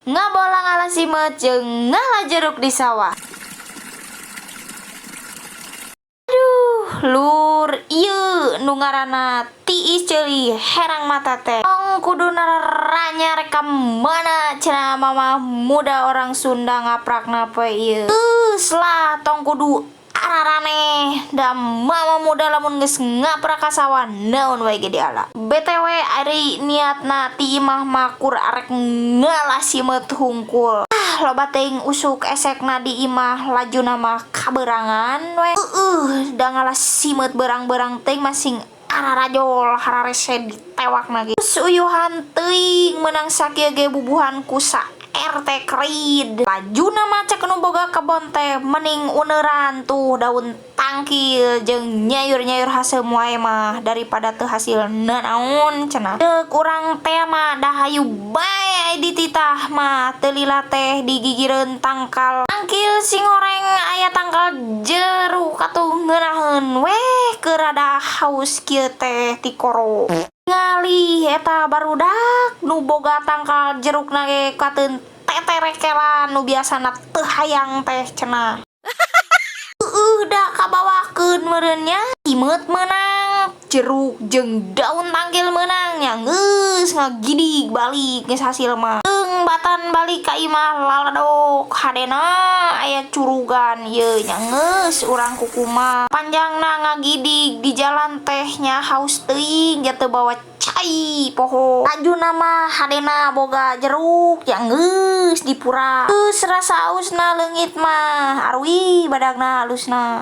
Ngabolang ngala simeut jeung ngala jeruk di sawah. Aduh, lur, ieu nu ngaranna tiis ceuli herang mata teh. Tong kudu nararanya rek ka mana cenah mamah muda orang Sunda ngaprakna poe ieu. Geus lah tong kudu araraneh da mama muda lamun geus ngaprak ka sawah naon wae ge diala. BTW ari niatna ti imah mah kur arek ngala simeut hungkul. Ah loba teuing usuk esekna di imah lajuna mah kaberangan we. Eueuh da ngala simeut beurang-beurang teuing masing ararajol hararese ditewakna ge. Geus uyuhan teuing meunang sakieu ge bubuhan ku sa RT kerid. Lajuna mah cek nu boga kebon teh mending uneuran tuh daun tangkil jeung nyayur-nyayur haseum wae mah daripada teu hasil nanaon cenah. Ceuk urang tea mah da hayu bae ai dititah mah teu lila teh digigireun tangkal tangkil singoreng aya tangkal jeruk atuh ngeunaheun weh keur rada haus kieu teh tikoro. Ngalih eta barudak nu boga tangkal jerukna ge kateun teterekelan nu biasana teu hayang teh cenah. Heueuh da kabawakeun meureun nya simeut meunang, jeruk jeung daun tangkil meunang nya geus ngagidig balik geus hasil mah. Eung batan balik ka imah laladok hadena aya curugan ieu nya geus urang kukumaha. Panjangna ngagidig di jalan teh nya haus teuing ja teu bawa cai poho. Lajuna mah hadena boga jeruk nya geus dipurak. Geus rasa ausna leungit mah aruih badagna alusna.